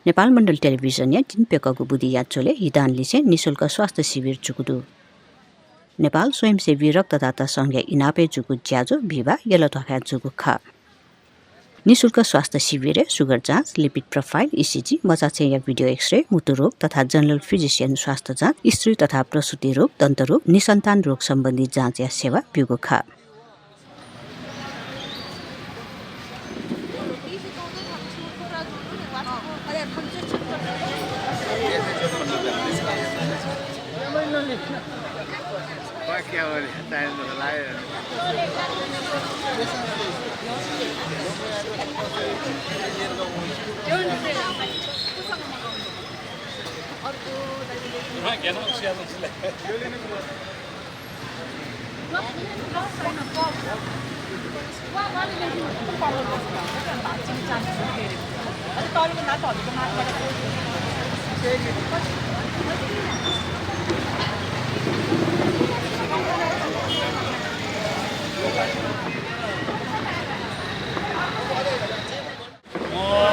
नेपाल मण्डल television या तीन पेकको बुद्धि याचोले हिदानले से निशुल्क स्वास्थ्य शिविर चुकुदु नेपाल स्वयंसेवी रक्तदाता संघ इनापे जुगु ज्याजो भिवा यलो थखा जुगु खा निशुल्क स्वास्थ्य शिविर सुगर जाँच लिपिड प्रोफाइल ईसीजी मचाछे या भिडियो एक्सरे मुटु रोग तथा जनरल फिजिशियन स्वास्थ्य जाँच स्त्री तथा प्रसूति रोग दन्त रोग निसन्तान रोग सम्बन्धी जाँच या सेवा बिगु खा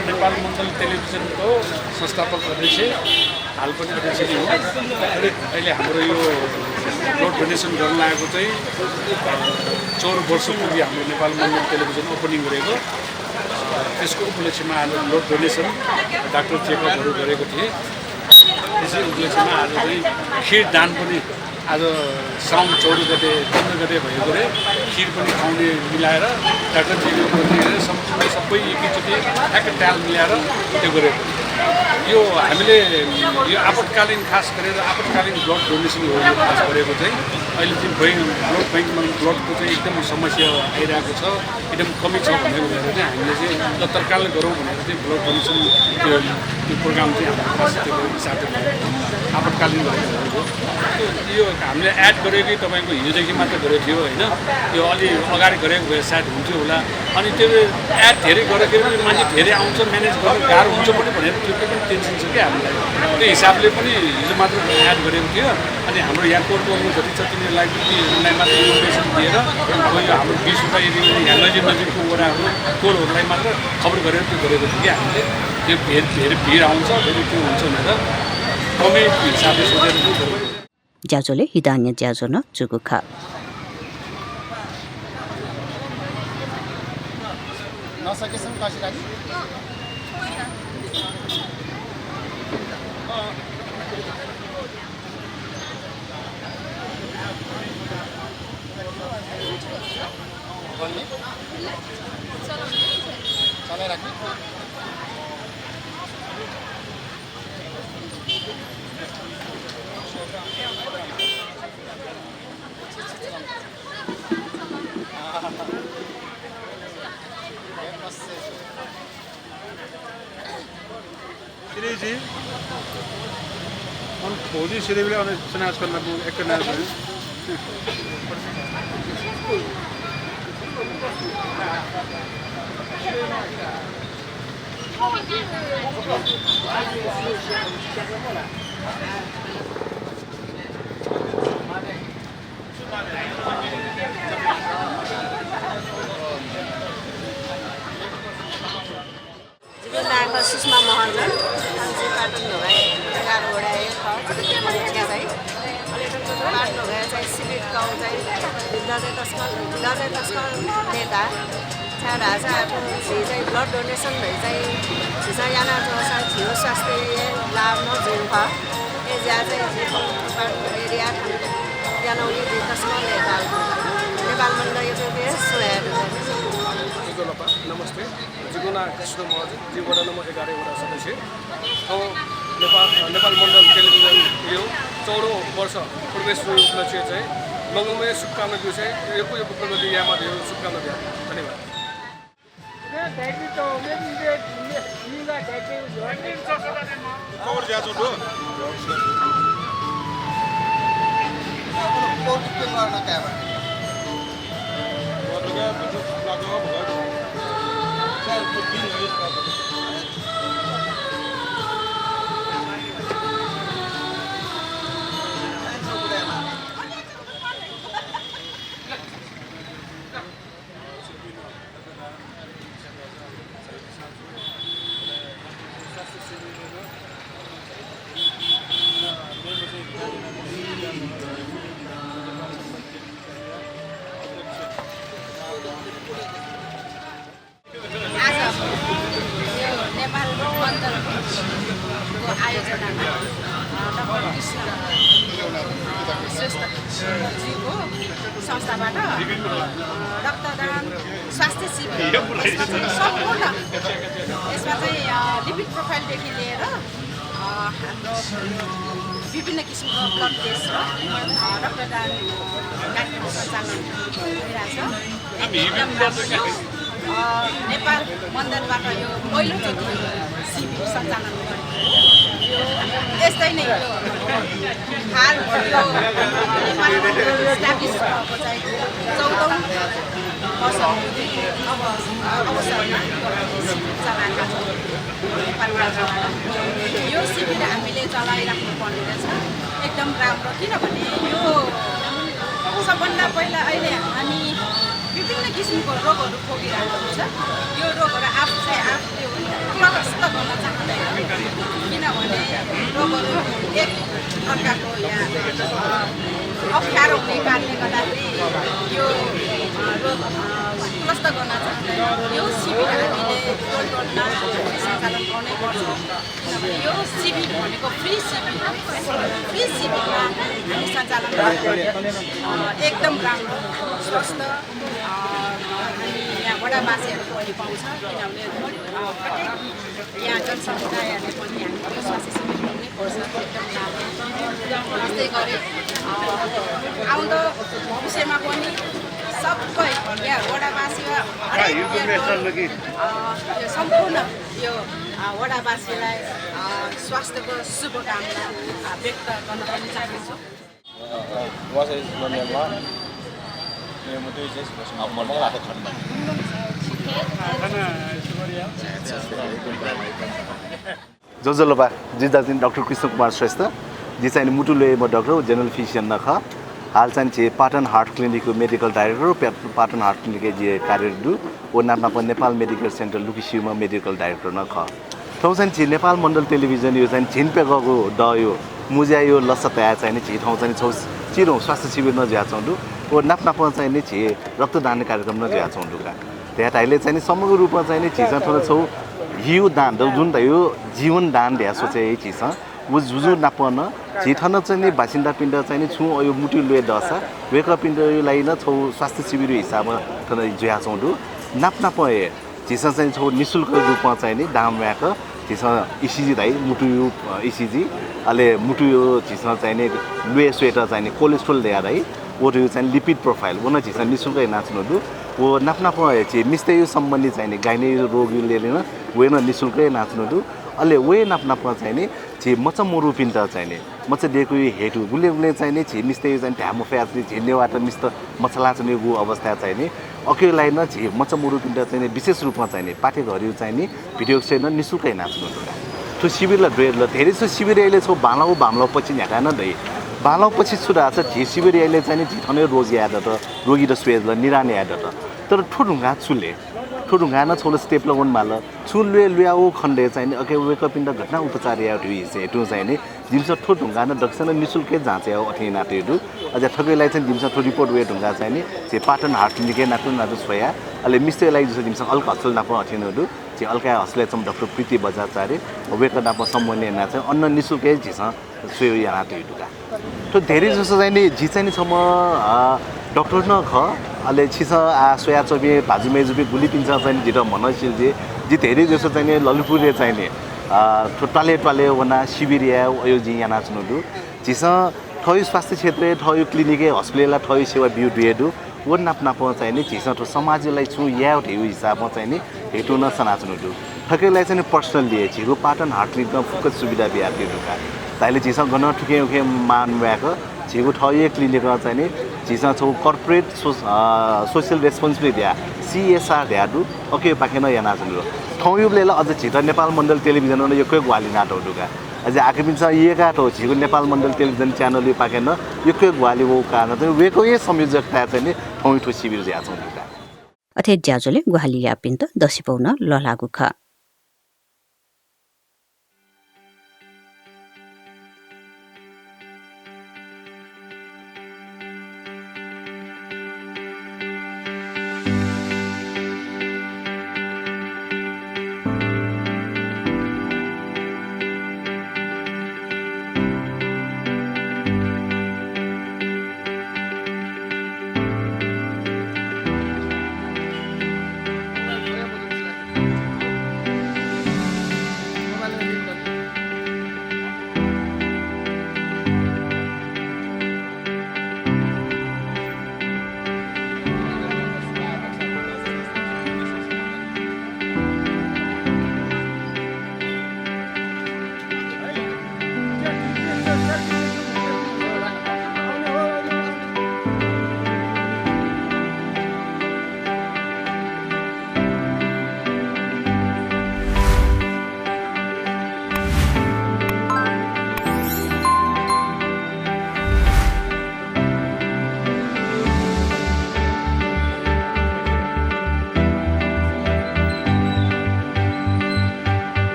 नेपाल मण्डल टेलिभिजनको संस्थापक अध्यक्ष हाल पनि अध्यक्ष नै हो। अहिले हाम्रो यो ब्लड डोनेसन गर्न लागेको चाहिँ 4 वर्ष पुगी हाम्रो नेपाल मण्डल टेलिभिजन ओपनिङ गरेको। त्यसको उपलक्ष्यमा आज ब्लड डोनेसन डाक्टर चेकअपहरू गरेको थिए। त्यसै उपलक्ष्यमा आज चाहिँ खिर दान पनि आज साउन 14 गते 15 गते भएकोले खिर पनि खुवाउने मिलाएर डाक्टर चेकअप गर्ने सम्पूर्ण सबै एकैचोटि ठ्याक्क ट्याल मिलाएर त्यो गरेको। यो हामीले यो आपतकालीन खास गरेर आपतकालीन ब्लड डोनेसनहरू खास गरेको चाहिँ अहिले चाहिँ ब्लड ब्याङ्कमा ब्लडको चाहिँ एकदम समस्या आइरहेको छ, एकदम कमी छ भनेको भएर चाहिँ हामीले चाहिँ तत्काल गरौँ भनेर चाहिँ ब्लड डोनेसन त्यो प्रोग्राम चाहिँ हाम्रो खास त्यो हिसाबले आपतकालीन गरेको। यो हामीले एड गरेको कि तपाईँको हिजोदेखि मात्र गरेको थियो होइन, यो अलि अगाडि गरेको भए सायद हुन्थ्यो होला। अनि त्यो एड धेरै गरेको मान्छे धेरै आउँछ, म्यानेज गर्नु गाह्रो हुन्छ पनि भनेर त्यो पनि टेन्सन छ क्या हामीलाई। त्यो हिसाबले पनि हिजो मात्र एड गरेको थियो। अनि हाम्रो यहाँ कोर्टमा जति छ तिनीहरूलाई उनीहरूलाई मात्र इन्फर्मेसन दिएर अब यो हाम्रो 20 वटा एरिया यहाँ नजिकको वडाहरू टोलहरूलाई मात्र खबर गरेर त्यो गरेको थियो कि हामीले। त्यो धेरै भिड आउँछ, फेरि त्यो हुन्छ भनेर कमै हिसाबले सोचेर गरेको। ज्याजोले हिदान्य ज्याजो न जुगु खा नसकेसम्म कसरी राखी चलाइ राख्ने जी हम फौजी सिरेबिले अनि सुनाज गर्न एक नाम है सुषमा महर्जन पाटन ढोगाई 11वटा पाटन ढोगाई चाहिँ सिबिट गाउँ चाहिँ दजै तस्कर नेता छाड आजको चाहिँ ब्लड डोनेसन भई चाहिँ छिसा याना जोसा छियो स्वास्थ्य लाभ न जुन भ ए ज्या चाहिँ एरिया याना उयो तस्कर नेता नेपाल मण्डल यो चाहिँ नमस्ते जिगुना कृष्ण महर्जन जी वडा नम्बर 11 वडा सदस्य हो। नेपाल मण्डल टेलिभिजन यो 14औं वर्ष प्रवेश उपलक्ष्य चाहिँ मङ्गलमय शुभकामना दियो चाहिँ यो प्रगति यहाँमा धेरै शुभकामना दियो। धन्यवाद। कृष्ण श्रेष्ठजीको संस्थाबाट रक्तदान स्वास्थ्य शिविर यसमा चाहिँ सम्पूर्ण यसमा चाहिँ लिपिड प्रोफाइलदेखि लिएर हाम्रो विभिन्न किसिमको ब्लड टेस्ट र रक्तदान कार्यक्रम सञ्चालन भइरहेछ एकदम राम्रो नेपाल मण्डलबाट यो पहिलोचोटि शिविर सञ्चालन गरेको यो यस्तै नै यो हाल यो नेपाल इस्टाब्लिस भएको चाहिँ 14औं वर्ष अवसरमा शिविर चलाएका छौँ नेपालबाट यो शिविर हामीले चलाइराख्नु पर्ने रहेछ एकदम राम्रो किनभने यो सबभन्दा पहिला अहिले हामी विभिन्न किसिमको रोगहरू भोगिरहेको हुन्छ यो रोगहरू आफूले ग्रस्त गर्न चाहँदैन किनभने रोगहरू एक अर्काको यहाँ अप्ठ्यारो हुने कारणले गर्दाखेरि यो रोग ग्रस्त गर्न चाहँदैन यो शिविर हामीले टोलमा सञ्चालन गर्नै पर्छ किनभने यो शिविर भनेको फ्री शिविरमा हामी सञ्चालन गर्छौँ एकदम राम्रो स्वस्थ हामी यहाँ वडावासीहरूको पनि पाउँछ किनभने प्रत्येक यहाँ जनसमुदायहरूले पनि हामीले स्वास्थ्य शिविर गर्नै पर्छ एकदम राम्रो यस्तै गरी आउँदो भविष्यमा पनि सबै यहाँ वडावासी सम्पूर्ण यो वडावासीलाई स्वास्थ्यको शुभकामना व्यक्त गर्न पनि चाहन्छु जोजोलोबा जिदाजिन डॉक्टर कृष्ण कुमार श्रेष्ठ जी चाहिँ मुटुले म डॉक्टर जनरल फिजिशियन नख हाल चाहिँ Patan heart clinic medical director Patan heart clinic जे कार्यरत ओ नाममा नेपाल मेडिकल सेन्टर लुकिसिउमा मेडिकल डाइरेक्टर नख ठाउँ चाहिँ नेपाल मण्डल टेलिभिजन यो चाहिँ झिनपेगको द यो मुज्या यो लस्स तया चाहिँ छि ठाउँ चाहिँ छौ चिरो स्वास्थ्य शिविर न ज्याचौँडु ओ नाप्नाप चाहिँ नि छि रक्तदान कार्यक्रम न ज्याचौँडु का त्यहाँ अहिले चाहिँ समग्र रूपमा चाहिँ नि छिसा ठोला छौ हिउ दान जुन त यो जीवन दान ध्या सोचे छिसा वो जुजु नापन छिठन चाहिँ नि बासिन्दा पिण्ड चाहिँ नि छु यो मुटु लुए दसा वेक पिण्ड यो लागि न छौ स्वास्थ्य शिविर हिसाबमा थन ज्याचौँडु नाप्नाप छिसा चाहिँ छौ निशुल्क रूपमा चाहिँ नि दाम व्याक छिसा इसिजी दाइ मुटु इसिजी अहिले मुटु यो छिसा चाहिँ नि लुए स्वेटर चाहिँ नि कोलेस्ट्रोल दिया दाइ वो यो चाहिँ लिपिड प्रोफाइल वो न छिसा निशुल्कै नाच्नुदु वो नाप्नाप छि मिस्ते यो सम्बन्धी चाहिँ नि गाइने रोगीले न वे न निशुल्कै नाच्नुदु अहिले वे नाप्नाप चाहिँ नि छि मच मोरु पिन्ट चाहिँ नि मच दिएको हेटु गुले चाहिँ नि छि मिस्ते यो चाहिँ ढ्यामो फ्यासले झिन्नेबाट मिस्त मसला चाहिँ गु अवस्था चाहिँ नि अकेलाई न छि मच मोरु पिन्ट चाहिँ नि विशेष रूपमा चाहिँ नि पाठकहरू चाहिँ नि भिडियो चाहिँ न निशुल्कै नाच्नुदु त्यो शिविरलाई ड्रेल धेरै छ शिविर अहिले छौ भालाउ पछि झ्याका न दै भालाउ पछि छुरा छ झि शिविर अहिले चाहिँ नि झिठने रोगी आएर त रोगी र स्वेजलाई निराने आएर त तर ठुढुङ्गा चुले ठुढुङ्गा न छोलो स्टेप लगाउन माल चुलले लुयाउ खण्डे चाहिँ अके वेक पिण्ड घटना उपचार या हेटु चाहिँ नि जिम्स ठुढुङ्गा न दक्षिण निशुल्कै जाँचे हो अथि नातेहरू अझ ठगैलाई चाहिँ जिम्स रिपोर्ट वे ढुङ्गा चाहिँ नि चाहिँ पाटन हार्ट निकै नातु छोया अहिले मिस्टेलाई जस्तो जिम्स अल्का हसल नाप अथिनहरू चाहिँ अल्का हसले चाहिँ डाक्टर प्रीति बजाचार्य वेक नाप सम्बन्धी ना चाहिँ अन्न निशुल्कै झिस सोयो या नातेहरूका तो धेरै जस्तो चाहिँ नि झि चाहिँ नि छ म डॉक्टर न ख अहिले छिस आ सोया चोबी भाजुमे जुबी गुली पिन्छ चाहिँ जिरो मनसिल जी धेरै जस्तो चाहिँ नि ललितपुरले चाहिँ नि टोटाले वना शिविरिया यो जी यहाँ नाच्नुदु छिस ठय स्वास्थ्य क्षेत्र ठय क्लिनिक हस्पिटल ठय सेवा बिउ दुएदु वो नाप चाहिँ नि छिस ठो समाजलाई छु या यो हिसाबमा चाहिँ नि हेटु न सनाच्नुदु ठकैलाई चाहिँ पर्सनल लिए छिगो पाटन हार्ट क्लिनिकमा फोकस सुविधा बिहार दुका ताइले छिस गन ठुके उखे मान व्याको छिगो ठय क्लिनिक चाहिँ नि छिस छौ कर्पोरेट सोशल रेस्पोन्सिबिलिटी CSR ध्यादु ओके पाकेन या नाच्नु ठाउँ युले अझ छिट नेपाल मण्डल टेलिभिजन यो कोही ग्वाली नाटो दुका अझ आकिपिन्छ एका ठो छिगो नेपाल मण्डल टेलिभिजन च्यानल यो पाकेन यो कोही ग्वाली वो कारण चाहिँ वेको ये संयोजकता चाहिँ नि ठाउँ ठो शिविर ज्याछौँ दुका अथे ज्याजोले ग्वाली यापिन्त दसिपौन ल लागु ख